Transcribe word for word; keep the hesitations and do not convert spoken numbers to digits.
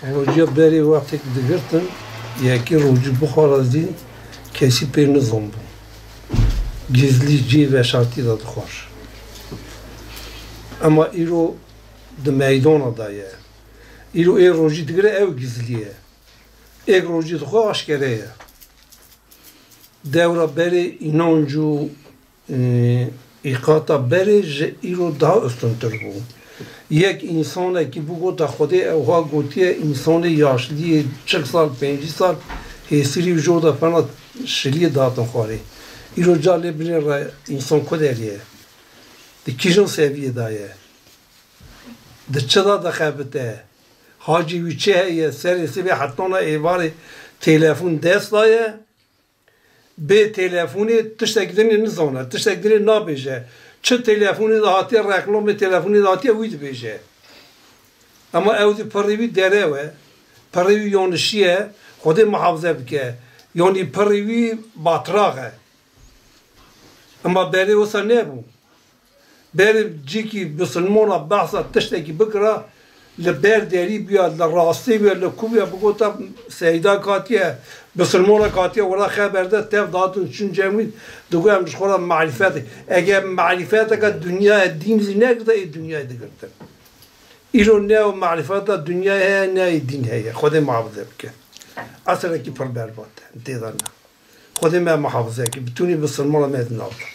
Rojiya berê wextek digirtin, yekî rojî bixwarazî kesî pê nizan bû. Gizlî cê veşartî de dixwar. Ema îro di meydana de ye. Îro ê rojî digire ew gizlî ye. Êk rojî dixwe aşkere ye. Dewra berê înanc û, e, îqata berê ji îro daha ustuntir bû. Yek însanekî bigota Xwedê ewha gotiye, însanê yaşliyê çil sal, pêncî sal hêsirî û jor de fena şiliyê datin xwarê. Îro ca lê binê re însan ku derê ye? Di kîjan seviyê de ye? Di çi de dixebite? Hacî wî çi heye? Serê sibê hetana êvarê telefon dest de ye. Bê telefonê tiştek dinê nizane, tiştek dinê nabêje. Çi telefonê de hatiye, reklamê telefonê de hatiye, wî dibêje. Ema ew dî pirrê wî derew e, pirrê wî yanişî ye, Xwedê muhafize bike. Yanî pirrê wî batrax e. Ema berê wisa nebû. Berê cîkî bisilmana behsa tiştekî bikira, li ber derî bûya, li rastî bûya, li ku bûya, bigota Seyda hatiye, bisilmana hatiye wira xeber de, tev datin çûn cem wî, digot em ji xwe re marîfet. Eger marîfeteke dinyayê dîn zî negirte, ê dinyayê digirtin. Îro ne ew marîfeta dinyayê heye, ne ê dîn heye. Xwedê muhafize bike. Esrekî pir berbat e, tê de ne. Xwedê me muhafize bike. Bitûnî bisilmana me di nav de.